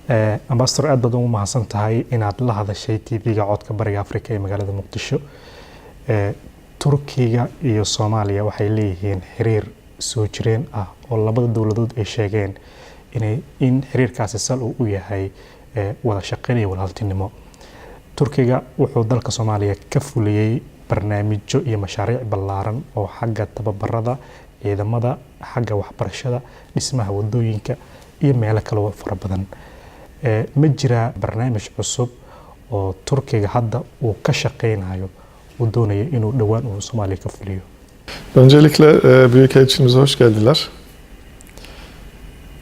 Ambassador, aad baad ugu mahadsan tahay inaad la hadashay TV-ga Codka Bariga Afrika ee magaalada Muqdisho. Turkiga iyo Soomaaliya waxay leeyihiin xiriir soo jireen ah oo labada dowladood ay sheegeen inay in xiriirkaasi sal uu u yahay wada shaqeyn iyo walaaltinimo. Turkiga wuxuu dalka Soomaaliya ka fuliyey barnaamijyo iyo mashaariic ballaaran oo xagga tababarada ciidamada, xagga waxbarashada, dhismaha wadooyinka iyo meelo kale oo fara badan. Ma jiraa barnaamij cusub oo Turkiga hadda uu ka shaqeynayo, uu doonayo inuu dhowaan uu Soomaaliya ka fuliyo? Öncelikle Büyükelçimize hoş geldiler.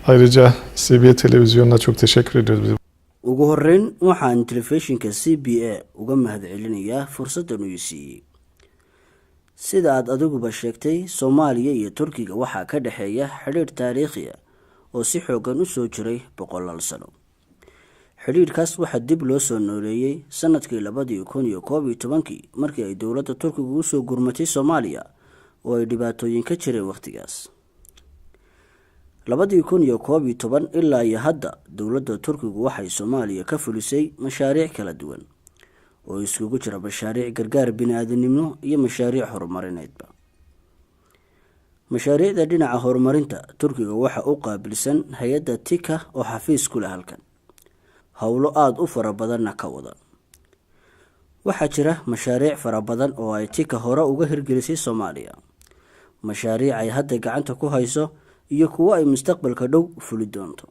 Ayrıca CBA Televizyonu'na çok teşekkür ediyoruz. Bizi Ugu horeyn, waxaan telefishinka CBA uga mahadcelinayaa fursaddan uu siiyey. Sida aad adiguba sheegtay, Soomaaliya iyo Turkiga waxaa ka dhexeeya xidhiidh taariikhi ah oo si xoogan u soo jiray boqolaal sano. Xidhiidhkaas waxaa dib loo soo nooleeyey sanadkii 2011-kii, markii ay dowladda Turkiga usoo gurmatay Soomaaliya oo ay dhibaatooyin ka jireen wakhtigaas. 2011 ilaa iyo hadda, dowladda Turkigu waxay Soomaaliya ka fulisay mashaariic kala duwan oo iskugu jira mashaariic gargaar bini-aadanimo iyo mashaariic horumarineedba. Mashaariicda dhinaca horumarinta, Turkiga waxa u qaabilsan hay-adda TIKA oo xafiis ku leh halkan, howlo aada u fara badanna ka wada. Waxaa jira mashaariic fara badan oo ay TIKA hore uga hirgelisay Soomaaliya, mashaariic ay hadda gacanta ku hayso iyo kuwo ay mustaqbalka dhow fuli doonto.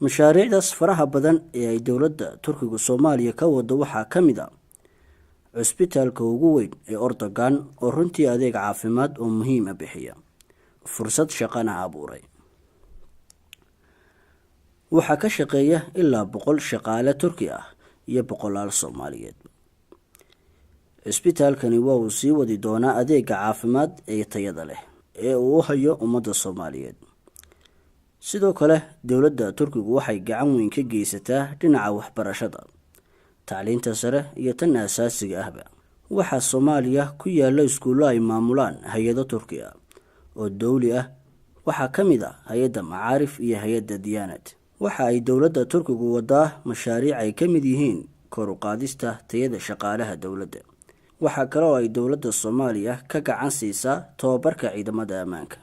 Mashaariicdaas faraha badan ee ay dowladda Turkigu Soomaaliya ka wado waxaa ka mid ah cusbitaalka ugu weyn ee Erdogan, oo runtii adeeg caafimaad oo muhiim ah bixiya, fursad shaqana abuuray. Waxaa ka shaqeeya ilaa 100 shaqaale Turki ah iyo boqolaal Soomaaliyeed. Cisbitaalkani waa uu sii wadi doonaa adeega caafimaad ee tayada leh ee uu u hayo ummadda Soomaaliyeed. Sidoo kale, dowladda Turkigu waxay gacan weyn ka geysataa dhinaca waxbarashada, tacliinta sare iyo tan aasaasiga ahba. Waxaa Soomaaliya ku yaalla iskuullo ay maamulaan hay-ado Turki ah oo dowli ah. Waxaa ka mid ah hay-adda Macaarif iyo hay-adda Diyaanad. Waxa ay dowladda Turkigu wadaa mashaariic ay ka mid yihiin kor u qaadista tayada shaqaalaha dowladda. Waxaa kale oo ay dowladda Soomaaliya ka gacan siisaa tobabarka ciidamada ammaanka,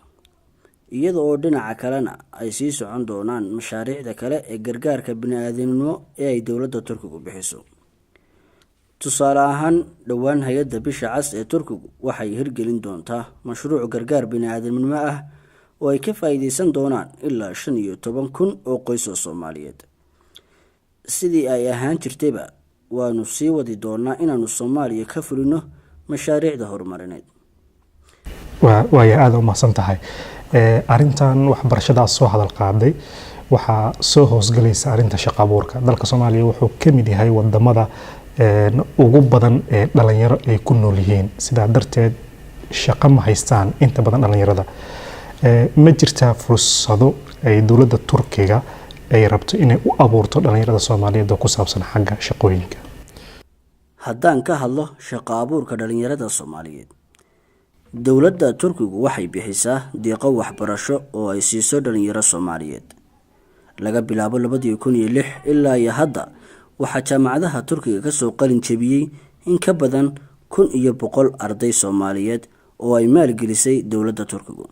iyada oo dhinaca kalena ay sii socon doonaan mashaariicda kale ee gargaarka bini-aadamnimo ee ay dowladda Turkigu bixiso. Tusaale ahaan, dhowaan hay-adda Bisha Cas ee Turkigu waxay hirgelin doontaa mashruuc gargaar bini-aadamnimo ah oo ay ka faa'iideysan doonaan ilaa 15,000 oo qoys oo Soomaaliyeed. Sidii ay ahaan jirtayba, waanu sii wadi doonaa inaanu Soomaaliya ka fulino mashaariicda horumarineed. Waaya, aada u mahadsan tahay. Arrintan waxbarashadaas soo hadal qaaday waxaa soo hoosgalaysa arrinta shaqo abuurka. Dalka Soomaaliya wuxuu ka mid yahay wadamada ugu badan ee dhalinyaro ay ku nool yihiin. Sidaa darteed, shaqo ma haystaan inta badan dhalinyarada. Ma jirtaa fursado ay dowladda Turkiga ay rabto inay u abuurto dhalinyarada Soomaaliyeed oo ku saabsan xagga shaqooyinka? Haddaan ka hadlo shaqo abuurka dhalinyarada Soomaaliyeed, dowladda Turkigu waxay bixisaa deeqo waxbarasho oo ay siiso dhalinyaro Soomaaliyeed. Laga bilaabo 2006 ilaa iyo hadda, waxaa jaamacadaha Turkiga kasoo qalin jebiyey in ka badan 1100 arday Soomaaliyeed oo ay maalgelisay dowladda Turkigu.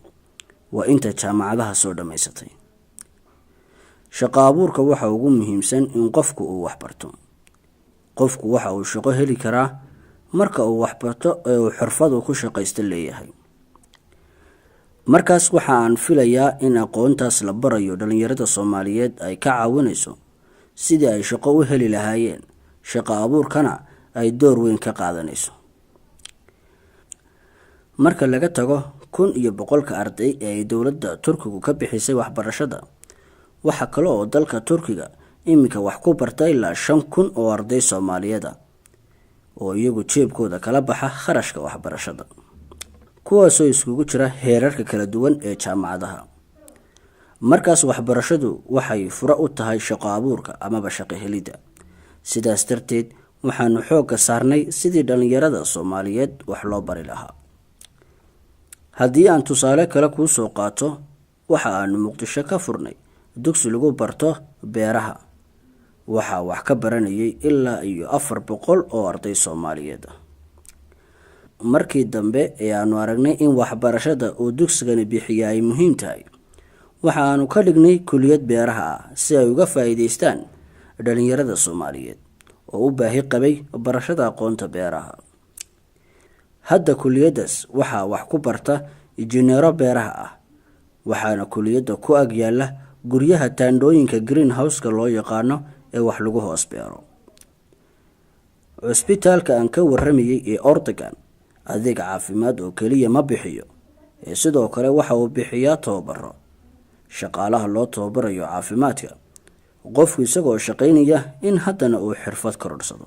Waa inta jaamacadaha soo dhammaysatay. Shaqo abuurka waxa ugu muhiimsan in qofku uu waxbarto. Qofku waxa uu shaqo heli karaa marka uu waxbarto ee uu xirfad uu ku shaqaysto leeyahay. Markaas waxa aan filayaa in aqoontaas la barayo dhalinyarada Soomaaliyeed ay ka caawinayso sidii ay shaqo u heli lahaayeen, shaqo abuurkana ay door weyn ka qaadanayso. Marka laga tago 1100-ka arday ee ay dowladda Turkigu ka bixisay waxbarashada, waxaa kale oo dalka Turkiga iminka wax ku barta ilaa 5000 oo arday Soomaaliyeed ah oo iyagu jeebkooda kala baxa kharashka waxbarashada, kuwaasoo iskugu jira heerarka kala duwan ee jaamacadaha. Markaas waxbarashadu waxay fure u tahay shaqo abuurka amaba shaqo helidda. Sidaas darteed, waxaanu xoogga saarnay sidii dhallinyarada Soomaaliyeed wax loo bari lahaa. Haddii aan tusaale kale kuu soo qaato, waxa aanu Muqdisho ka furnay Dugsi lagu barto beeraha. Waxaa wax ka baranayay ilaa iyo 400 oo arday Soomaaliyeed ah. Markii dambe ee aanu aragnay in waxbarashada uu dugsigani bixiya ay muhiim tahay, waxa aanu ka dhignay kuliyad beeraha ah si ay uga faa'iidaystaan dhalinyarada Soomaaliyeed oo u baahi qabay barashada aqoonta beeraha. Hadda kuliyaddaas waxaa wax ku barta injineero beeraha ah, waxaana kuliyadda ku ag yaala guryaha taandhooyinka greenhouse-ka loo yaqaano ee wax lagu hoos beero. Cusbitaalka aan ka waramayay ee Erdogan adeeg caafimaad oo keliya ma bixiyo ee sidoo kale waxa uu bixiyaa tababaro shaqaalaha loo tababarayo caafimaadka, qofku isagoo shaqaynaya in haddana uu xirfad korodhsado.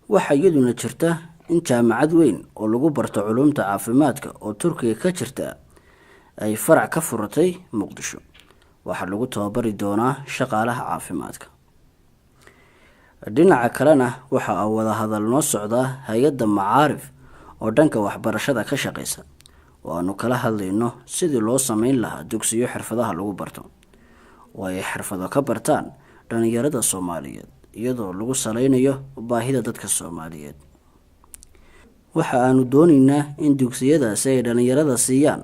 Waxaa iyaduna jirta in jaamacad weyn oo lagu barto culuumta caafimaadka oo Turkiga ka jirta ay farac ka furatay Muqdisho. Waxaa lagu tababari doonaa shaqaalaha caafimaadka. Dhinaca kalena, waxa uu wadahadal noo socdaa hay-adda Macaarif oo dhanka waxbarashada ka shaqeysa, oo aanu kala hadlayno sidii loo sameyn lahaa dugsiyo xirfadaha lagu barto oo ay xirfado ka bartaan dhalinyarada Soomaaliyeed, iyadoo lagu saleynayo baahida dadka Soomaaliyeed. Waxa aanu doonaynaa in dugsiyadaasi ay dhalinyarada siiyaan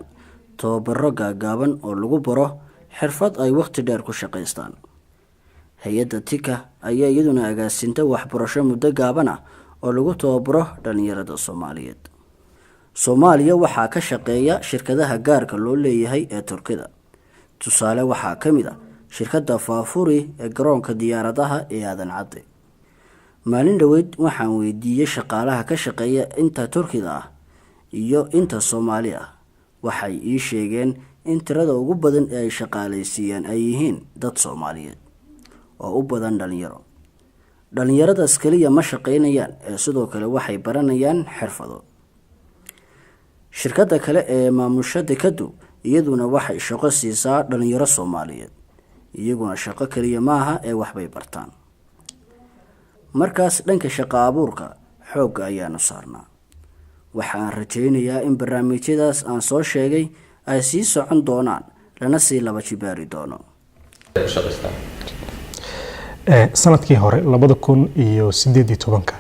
tababaro gaagaaban oo lagu baro xirfad ay wakhti dheer ku shaqaystaan. Hay-adda TIKA ayaa iyaduna agaasinta waxbarasho muddo gaaban ah oo lagu tababaro dhalinyarada Soomaaliyeed. Soomaaliya waxaa ka shaqeeya shirkadaha gaarka loo leeyahay ee Turkida. Tusaale, waxaa ka mid ah shirkadda Faafuri ee garoonka diyaaradaha ee Aadan Cadde. Maalin dhoweyd waxaan weydiiyey shaqaalaha ka shaqeeya inta Turkida ah iyo inta Soomaali ah. Waxay ii sheegeen in tirada ugu badan ee ay shaqaalaysiiyaan ay yihiin dad Soomaaliyeed oo u badan dhalinyaro. Dhalinyaradaas keliya ma shaqaynayaan ee sidoo kale waxay baranayaan xirfado. Shirkadda kale ee maamusha dekadu iyaduna waxay shaqo siisaa dhalinyaro Soomaaliyeed. Iyaguna shaqo keliya maaha ee waxbay bartaan. Markaas dhanka shaqo abuurka xoogga ayaanu saarnaa. Waxa aan rajaynayaa in barnaamijyadaas aan soo sheegay ay sii socon doonaan, lana sii laba jibaari doono. Sanadkii hore, 2018-ka,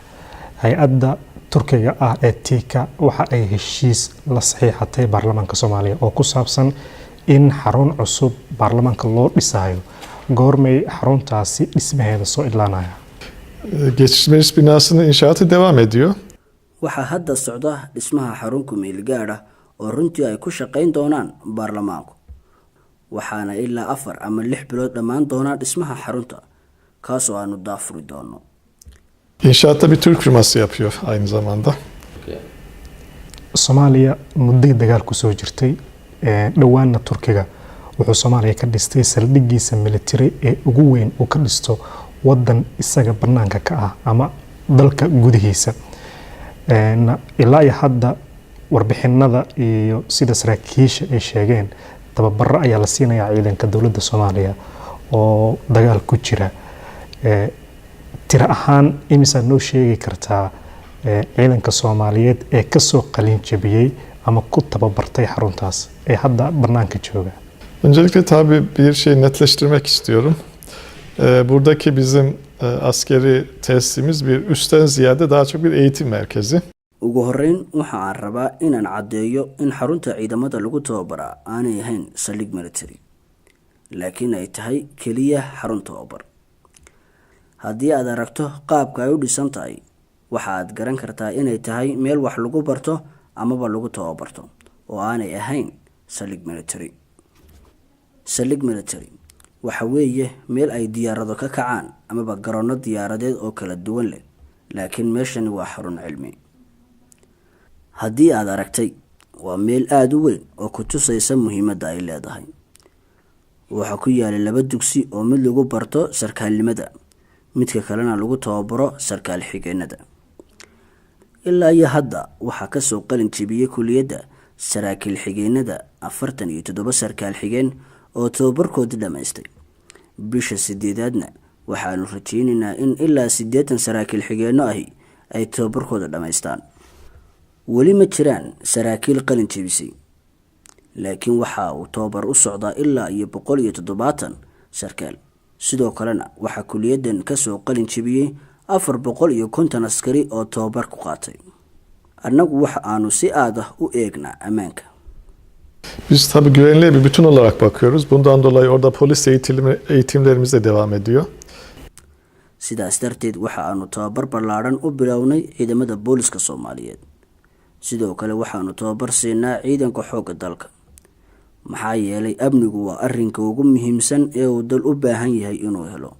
hay-adda Turkiga ah ee TIKA waxa ay heshiis la saxiixatay baarlamaanka Soomaaliya oo ku saabsan in xarun cusub baarlamaanka loo dhisayo. Goormay xaruntaasi dhismaheeda soo idlaanaya? Geçici meclis binasının inşaatı devam ediyor. Waxaa hadda socda dhismaha xarun kumeel gaadh ah oo runtii ay ku shaqayn doonaan baarlamaanku, waxaana ilaa 4 ama 6 bilood dhammaan doonaa dhismaha xarunta, kaasoo aanu daahfuri doono. İnşaatta bir Türk firması yapıyor aynı zamanda. Soomaaliya mudday dagaal kusoo jirtay. Dhowaanna Turkiga wuxuu Soomaaliya ka dhistay saldhiggiisa military ee ugu weyn uu ka dhisto wadan isaga banaanka ka ah ama dalka gudihiisa. Ilaa iyo hadda warbixinada iyo sida saraakiisha ay sheegeen, tababaro ayaa la siinayaa ciidanka dowladda Soomaaliya oo dagaal ku jira. Tiro ahaan imisaad noo sheegi kartaa ciidanka Soomaaliyeed ee kasoo qalin jabiyey ama ku tababartay xaruntaas ee hadda banaanka jooga? Öncelikle tabii bir şey netleştirmek istiyorum. Buradaki bizim askeri tesisimiz bir üsten ziyade daha çok bir eğitim merkezi. Ugu horreyn, waxa aan rabaa inaan caddeeyo in xarunta ciidamada lagu tababaraa aanay ahayn saldhig military, laakiin ay tahay keliya xarun tababar. Haddii aad aragto qaabka ay u dhisan tahay, waxa aad garan kartaa inay tahay meel wax lagu barto amaba lagu tababarto oo aanay ahayn saldhig military. Saldhig military waxa weeye meel ay diyaarado ka kacaan amaba garoonno diyaaradeed oo kala duwan leh, laakiin meeshani waa xarun cilmi. Haddii aad aragtay, waa meel aada u weyn oo ku tusaysa muhiimadda ay leedahay. Waxaa ku yaala laba dugsi oo mid lagu barto sarkaalnimada, midka kalena lagu tababaro sarkaal xigeenada. Ilaa iyo hadda waxaa kasoo qalin jebiyey kuliyadda saraakiil xigeenada 47 sarkaal xigeen oo tababarkoodii dhammaystay. Bisha sideedaadna waxaanu rajeynaynaa in ilaa 80 saraakiil xigeenno ahi ay tababarkooda dhammaystaan. Weli ma jiraan saraakiil qalin jebisay, laakiin waxa uu tababar u socdaa ilaa iyo 170. Sarkaal. Sidoo kalena waxaa kuliyaddan kasoo qalin jebiyey 450 askari oo tababar ku qaatay. Annagu waxa aanu si aad ah u eegnaa ammaanka. Biz tabii güvenliğe bir bütün olarak bakıyoruz. Bundan dolayı orada polis eğitimlerimiz de devam ediyor. Sidaas darteed waxa aanu tababar ballaadhan u bilownay ciidamada booliska Soomaaliyeed. Sidoo kale waxaanu tababar siinaa ciidanka xoogga dalka, maxaa yeelay amnigu waa arrinka ugu muhiimsan ee uu dal u baahan yahay inuu helo.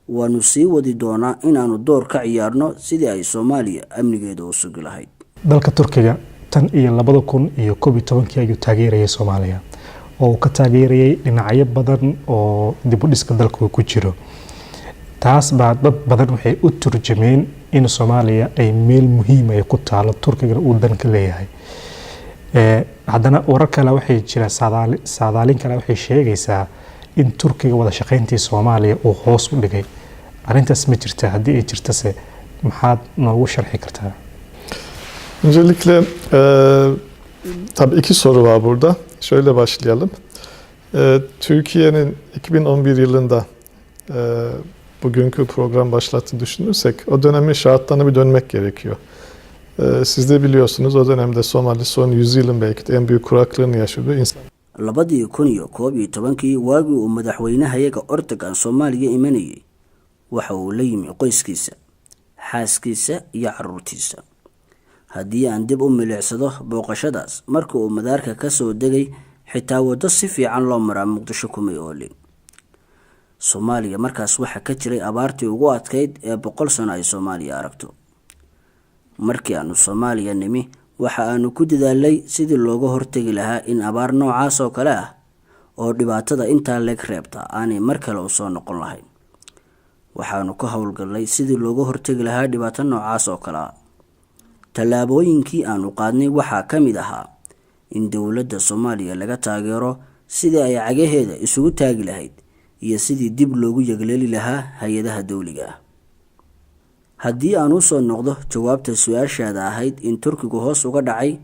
Waanu sii wadi doonaa inaanu door ka ciyaarno sidii ay Soomaaliya amnigeeda u sugi lahayd. Dalka Turkiga tan iyo 2011-kii ayuu taageerayay Soomaaliya, oo uu ka taageerayay dhinacyo badan oo dib u dhiska dalka uu ku jiro. Taas baa dad badan waxay u turjameen in Soomaaliya ay meel muhiim ay ku taalo, Turkigana uu dan ka leeyahay. Haddana warar kale waxay jira, saadaalin kale waxay sheegaysaa in Turkiga wada shaqeyntii Soomaaliya uu hoos u dhigay. Arrintaas ma jirta? Haddii ay jirtase, maxaad noogu sharxi kartaa? Öncelikle tabii iki soru var burada. Şöyle başlayalım. Türkiye'nin 2011 yılında bugünkü program başlattığını düşünürsek o dönemin şartlarına bir dönmek gerekiyor. Siz de biliyorsunuz, o dönemde Somali son yüzyılın belki de en büyük kuraklığını yaşıyordu. İnsan 2011-kii, waagii uu madaxweynahayaga Erdogan Soomaaliya imanayay, waxa uu la yimi qoyskiisa, xaaskiisa iyo caruurtiisa. Haddii aan dib u milicsado booqashadaas, marka uu madaarka ka soo degay, xitaa waddo si fiican loo maraa Muqdisho kumay oolin. Soomaaliya markaas waxaa ka jiray abaartii ugu adkayd ee 100 sano ay Soomaaliya aragto. Markii aanu Soomaaliya nimi, waxa aanu ku dadaalay sidii looga hortegi lahaa in abaar noocaas oo kale ah oo dhibaatada intaa leeg reebta aanay mar kale usoo noqon lahayn. Waxaanu ka howlgallay sidii looga hortegi lahaa dhibaato noocaas oo kale ah. Tallaabooyinkii aanu qaadnay waxaa ka mid ahaa in dowladda Soomaaliya laga taageero sidii ay cagaheeda isugu taagi lahayd iyo sidii dib loogu yagleeli lahaa hay-adaha dowliga ah. Haddii aan usoo noqdo jawaabta su-aashaada ahayd in Turkigu hoos uga dhacay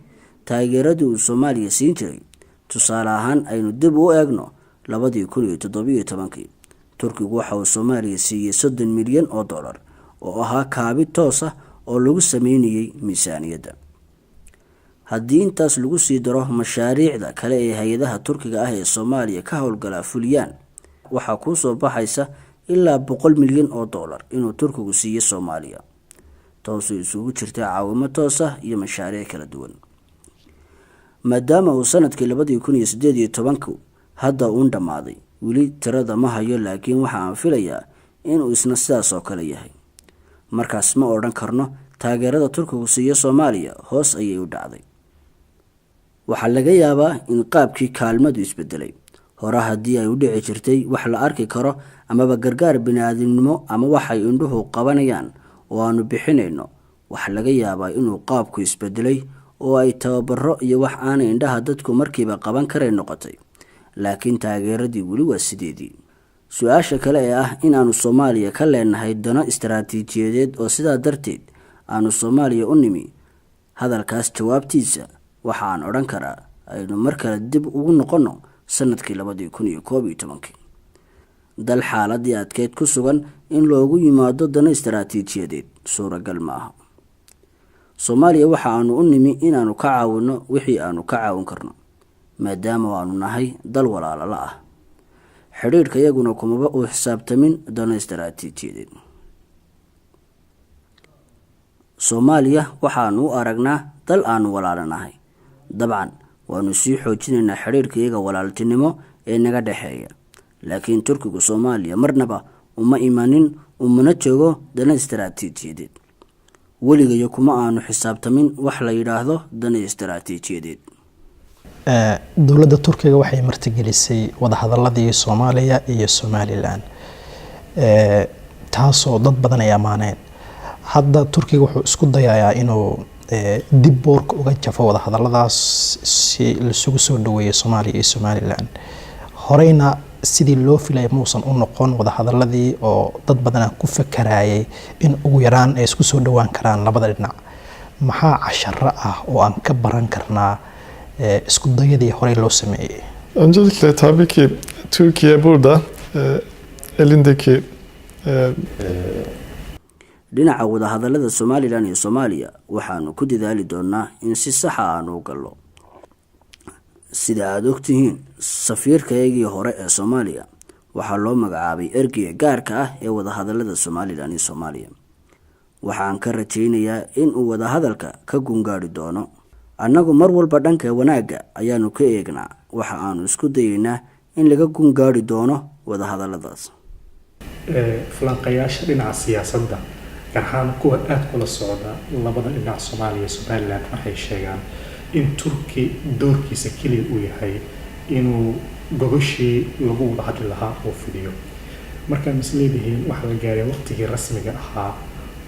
taageeradii uu Soomaaliya siin jiray, tusaale ahaan aynu dib u eegno 2017-kii. Turkigu waxa uu Soomaaliya siiyey 30 milyan oo dollar oo ahaa kaabid toos ah oo lagu sameynayay miisaaniyadda. Haddii intaas lagu sii daro mashaariicda kale ee hay-adaha Turkiga ah ee Soomaaliya ka howlgalaa fuliyaan, waxaa kuu soo baxaysa ilaa 100 milyan oo dollar inuu Turkigu siiyo Soomaaliya, taasoo isugu jirta caawimo toos ah iyo mashaariic kala duwan. Maadaama uu sanadkii 2018-ku hadda uun dhammaaday, weli tirada ma hayo, laakiin waxa aan filayaa inuu isna sidaas oo kale yahay. Markaas ma odhan karno taageerada Turkigu siiyo Soomaaliya hoos ayay u dhacday. Waxaa laga yaabaa in qaabkii kaalmadu isbedelay. Hore haddii ay u dhici jirtay wax la arki karo amaba gargaar bini-aadamnimo ama waxay indhuhu qabanayaan oo aanu bixinayno, waxaa laga yaabaa inuu qaabku isbedelay oo ay tababaro iyo wax aanay indhaha dadku markiiba qaban karayn noqotay, laakiin taageeradii weli waa sideedii. Su-aasha kale ee ah in aanu Soomaaliya ka leenahay dano istaraatiijiyadeed oo sidaa darteed aanu Soomaaliya u nimi, hadalkaas jawaabtiisa waxa aan odhan karaa aynu mar kale dib ugu noqonno sanadkii 2011-kii. Dal xaaladii adkeyd ku sugan in loogu yimaado dano istaraatiijiyadeed suuragal ma aha. Soomaaliya waxa aanu u nimi inaanu ka caawinno wixii aanu ka caawin karno, maadaama aanu nahay dal walaalala ah. Xidhiidhka iyaguna kumaba uu xisaabtamin dano istaraatiijiyadeed. Soomaaliya waxaanu u aragnaa dal aanu walaalanahay. Dabcan waanu sii xoojinaynaa xidhiidhka iyaga walaaltinimo ee naga dhexeeya, laakiin Turkigu Soomaaliya marnaba uma imanin umana joogo dana istaraatiijiyadeed. Weligayo kuma aanu xisaabtamin wax la yidhaahdo dana istaraatiijiyadeed. Dowladda Turkiga waxay martigelisay wadahadaladii Soomaaliya iyo Somaliland, taasoo dad badan ay ammaaneen. Hadda Turkiga wuxuu isku dayayaa inuu dib boorka uga jafo wadahadaladaas si laisugu soo dhaweeyo Soomaaliya iyo Somaliland. Horeyna sidii loo filaya muusan u noqon wadahadaladii, oo dad badanaa ku fakarayay in ugu yaraan ay isku soo dhawaan karaan labada dhinac. Maxaa casharo ah oo aan ka baran karnaa isku dayadii horey loo sameeyey? Öncelikle tabii ki Türkiye burada Elindeki Dhinaca wadahadalada Somaliland iyo Soomaaliya, waxaanu ku dadaali doonaa in si saxa aanu u gallo. Sida aada ogtihiin, safiirkaygii hore ee Soomaaliya waxaa loo magacaabay ergeyga gaarka ah ee wadahadalada Somaliland iyo Soomaaliya. Waxaan ka rajaynayaa in uu wadahadalka ka gungaari doono. Annagu mar walba dhanka wanaagga ayaanu ka eegnaa. Waxa aanu isku dayeynaa in laga gungaari doono wadahadaladaas. Falanqayaasha dhinaca siyaasadda, gaar ahaan kuwa aada kula socda labada dhinac, Soomaaliya iyo Somaliland, waxay sheegaan in Turki doorkiisa keliya uu yahay inuu gogashii lagu wada hadli lahaa oo fidiyo. Markaa mis leedihiin waxaa la gaaray waqtigii rasmiga ahaa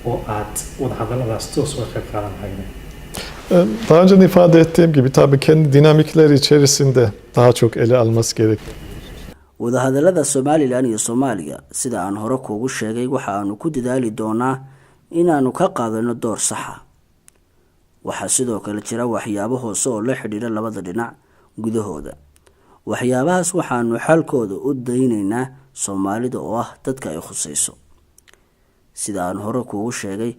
oo aad wadahadalladaas toos uga qayb qaadan lahaydeen? Daha önce de ifade ettiğim gibi tabii kendi dinamikleri içerisinde daha çok ele alması gerekiyor. Wadahadalada Somaliland iyo Soomaaliya, sida aan hore kuugu sheegay, waxa aanu ku dadaali doonaa inaanu ka qaadano door saxa. Waxaa sidoo kale jira waxyaabo hoose oo la xidhiidha labada dhinac gudahooda. Waxyaabahaas waxaanu xalkooda u daynaynaa Soomaalida oo ah dadka ay khusayso. Sida aan hore kuugu sheegay,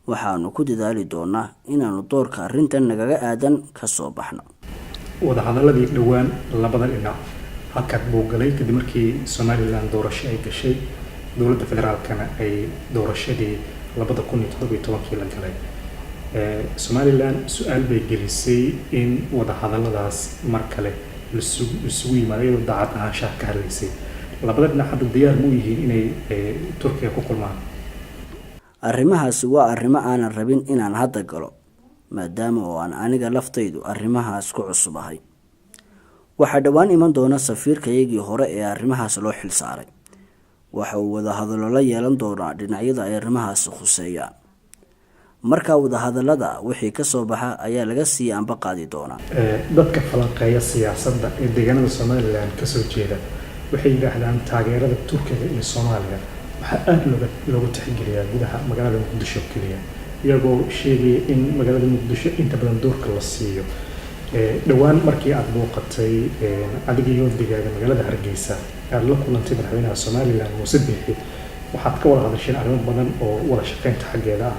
waxaanu ku dadaali doonaa inaanu doorka arrintan nagaga aadan ka soo baxno. Wadahadaladii dhowaan labada dhinac hakad buu galay kadib markii Somaliland doorasho ay gashay, dowladda federaalkana ay doorashadii 2017-kii la galay. Somaliland su-aal bay gelisay in wadahadaladaas mar kale isugu yimaado, iyadoo daacad ahaanshaha ka hadlaysay. Labada dhinac hadda diyaar mu yihiin inay Turkiga ku kulmaan? Arrimahaasi waa arrimo aanan rabin inaan hadda galo, maadaama oo aan aniga laftaydu arrimahaas ku cusub ahay. Waxaa dhowaan iman doona safiirkayagii hore ee arrimahaas loo xil saaray. Waxa uu wadahadallo la yeelan doonaa dhinacyada ay arrimahaasi khuseeyaan. Markaa wadahadallada wixii ka soo baxa ayaa laga sii anba qaadi doonaa. Dadka falanqeeya siyaasadda ee deegaanada Somaliland kasoo jeeda waxay yidhaahdaan taageerada Turkiga iyo Soomaaliya waxaa aada looga tixgeliyaa gudaha magaalada Muqdisho keliya, iyagoo sheegaya in magaalada Muqdisho inta badan doorka la siiyo. Dhowaan markii aada booqatay adiga iyo wafdigaaga magaalada Hargeysa, aada la kulantay madaxweynaha Somaliland Muuse Biixi, waxaad ka wada hadasheen arrimo badan oo wada shaqeynta xaggeeda ah.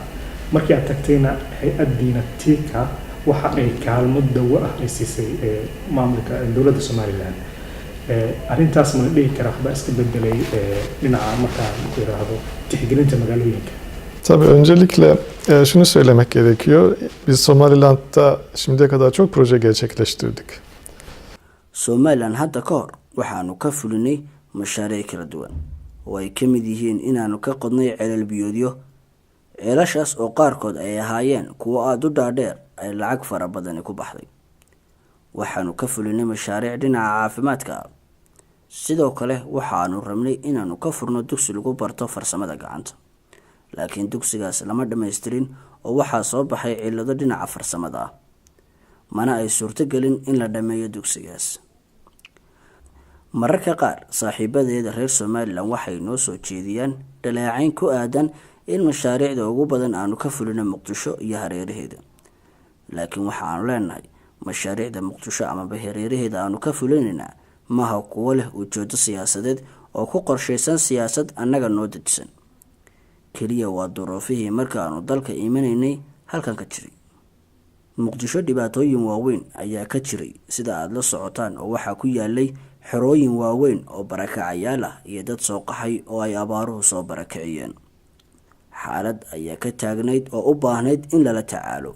Markii aad tagtayna, hay-addiina TIKA waxa ay kaalmo dawo ah ay siisay maamulka dowladda Somaliland. Arrintaas ma la dhihi karaa waxbaa iska bedelay dhinaca markaan yidhaahdo tixgelinta magaalooyinka? Tabii öncelikle şunu söylemek gerekiyor. Biz Somaliland'da şimdiye kadar çok proje gerçekleştirdik. Somaliland hadda ka hor waxaanu ka fulinay mashaariic kala duwan oo ay ka mid yihiin inaanu ka qodnay ceelal biyoodyo, ceelashaas oo qaarkood ay ahaayeen kuwo aada u dhaadheer, ay lacag fara badani ku baxday. Waxaanu ka fulinay mashaariic dhinaca caafimaadka ah. Sidoo kale waxaanu rabnay inaanu ka furno dugsi lagu barto farsamada gacanta, laakiin dugsigaas lama dhammaystirin oo waxaa soo baxay cillado dhinaca farsamada ah, mana ay suurtogelin in la dhammeeyo dugsigaas. Mararka qaar saaxiibadeeda reer Somaliland waxay noo soo jeediyaan dhaleecayn ku aadan in mashaariicda ugu badan aanu ka fulino Muqdisho iyo hareeraheeda, laakiin waxa aanu leenahay mashaariicda Muqdisho amaba hareeraheeda aanu ka fulinaynaa maaha kuwo leh ujeedo siyaasadeed oo ku qorshaysan siyaasad annaga noo dejisan. Keliya waa duruufihii marka aanu dalka imanaynay halkan ka jiray. Muqdisho dhibaatooyin waaweyn ayaa ka jiray, sida aada la socotaan, oo waxaa ku yaalay xerooyin waaweyn oo barakacayaal ah iyo dad soo qaxay oo ay abaaruhu soo barakiciyeen. Xaalad ayaa ka taagnayd oo u baahnayd in lala tacaalo,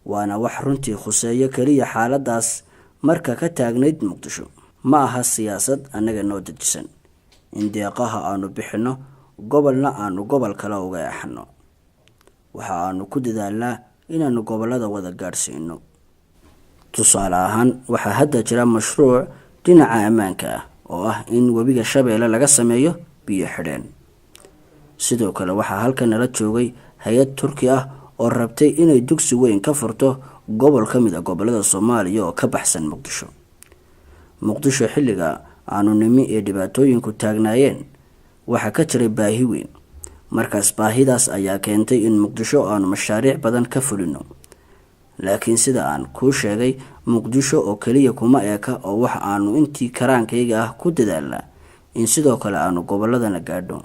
waana wax runtii khuseeyo keliya xaaladaas marka ka taagnayd Muqdisho. Ma aha siyaasad annaga noo dejisan in deeqaha aanu bixinno gobolna aanu gobol kale uga eexano. Waxa aanu ku dadaalnaa inaanu gobollada wada gaadhsiino. Tusaale ahaan, waxaa hadda jira mashruuc dhinaca ammaanka ah oo ah in webiga Shabeelle laga sameeyo biyo xidheen. Sidoo kale waxaa halkan nala joogay hay-ad Turki ah oo rabtay inay dugsi weyn ka furto gobol ka mid a gobollada Soomaaliya oo ka baxsan Muqdisho. Muqdisho xilliga aanu nimi ee dhibaatooyinku taagnaayeen waxaa ka jiray baahi weyn. Markaas baahidaas ayaa keentay in Muqdisho aanu mashaariic badan ka fulino, laakiin sida aan kuu sheegay, Muqdisho oo keliya kuma eeka oo waxa aanu intii karaankayga ah ku dadaalnaa. In sidoo kale aanu gobolladana gaadho.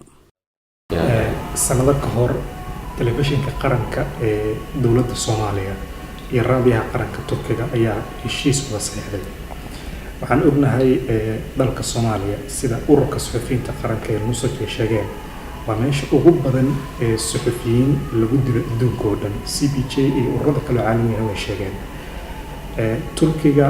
Sanado ka hor, telefishinka qaranka ee dowladda Soomaaliya iyo raadiyaha qaranka Turkiga ayaa heshiis wada saxiixday. Waxaan ognahay dalka Soomaaliya, sida ururka suxufiyiinta qaranka ee NUSOJ ay sheegeen, waa meesha ugu badan ee suxufiyiin lagu dilo adduunka oo dhan. CPJ iyo ururada kale oo caalamiga way sheegeen. Turkiga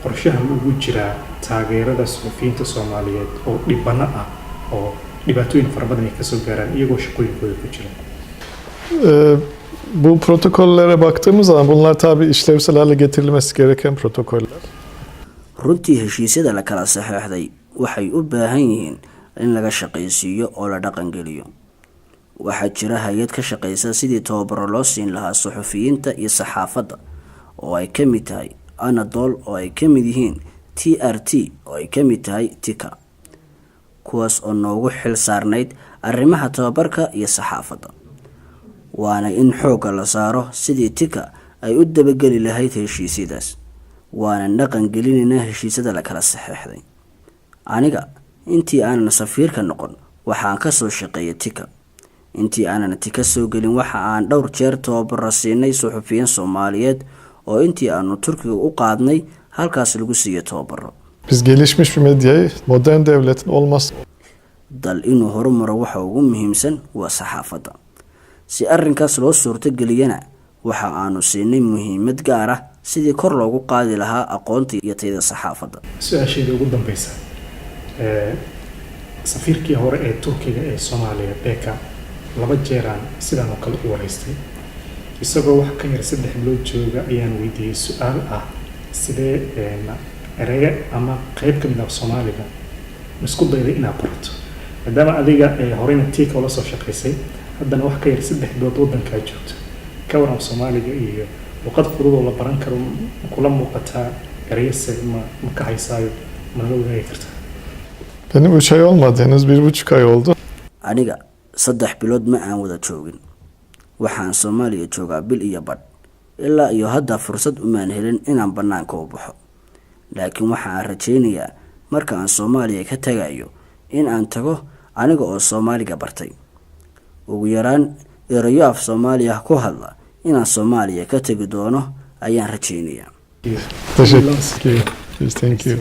qorshaha ma ugu jiraa taageerada suxufiyiinta Soomaaliyeed oo dhibano ah oo dhibaatooyin fara badan ay kasoo gaaraan iyagoo shaqooyinkooda ku jira? Bu protokollere baktığımız zaman bunlar tabii işlevsel hale getirilmesi gereken protokoller. Runtii, heshiisyada la kala saxeexday waxay u baahan yihiin in laga shaqaysiiyo oo la dhaqangeliyo. Waxaa jira hay-ad ka shaqaysa sidii tababaro loo siin lahaa suxufiyiinta iyo saxaafadda, oo ay ka mid tahay Anadol, oo ay ka mid yihiin TRT, oo ay ka mid tahay TIKA, kuwaas oo noogu xil saarnayd arrimaha tababarka iyo saxaafadda. Waana in xoogga la saaro sidii TIKA ay u dabageli lahayd heshiisyadaas. Waana dhaqan gelinaynaa heshiisyada la kala saxeexday. Aniga intii aanan safiirka noqon waxaan kasoo shaqeeyay TIKA. Intii aanan TIKA soo gelin, waxa aan dhowr jeer tababaro siinay suxufiyiin Soomaaliyeed oo intii aanu Turkiga u qaadnay halkaas lagu siiyo tababaro. Biz gelişmiş bir medyayı modern devletin olmazsa Dal inuu horumaro waxa ugu muhiimsan waa saxaafadda. Si arrinkaas loo suurtogeliyana, waxa aanu siinay muhiimad gaar ah sidii kor loogu qaadi lahaa aqoonta iyo tayada saxaafadda. Su-aasheeda ugu dambeysa, safiirkii hore ee Turkiga ee Soomaaliya, Beka, laba jeeraan sidaan oo kale u wareystay. Isagoo wax ka yar 3 bilood jooga ayaan weydiiyey su-aal ah: sidee ereye ama qeyb ka mid ah Soomaaliga isku dayday inaad barato, maadaama adiga horeyna TIKA ula soo shaqaysay, haddana wax ka yar 3 bilood waddankaa joogto? Ka waran Soomaaliga iyo luqad fudud oo la baran karo ma kula muuqataa? Ereyase ma ka haysaayo? Mana la wadaagi kartaa? Benim 3 ay olmadı. Henüz 1,5 ay oldu. Aniga 3 bilood ma aan wada joogin. Waxaan Soomaaliya joogaa bil iyo badh. Ilaa iyo hadda fursad umaan helin inaan bannaanka u baxo, laakiin waxa aan rajaynayaa marka aan Soomaaliya ka tagayo in aan tago aniga oo Soomaaliga bartay, ugu yaraan erayo af Soomaaliya ku hadla. Inaan Soomaaliya ka tegi doono ayaan rajaynayaa. Teşekkür. Thank you.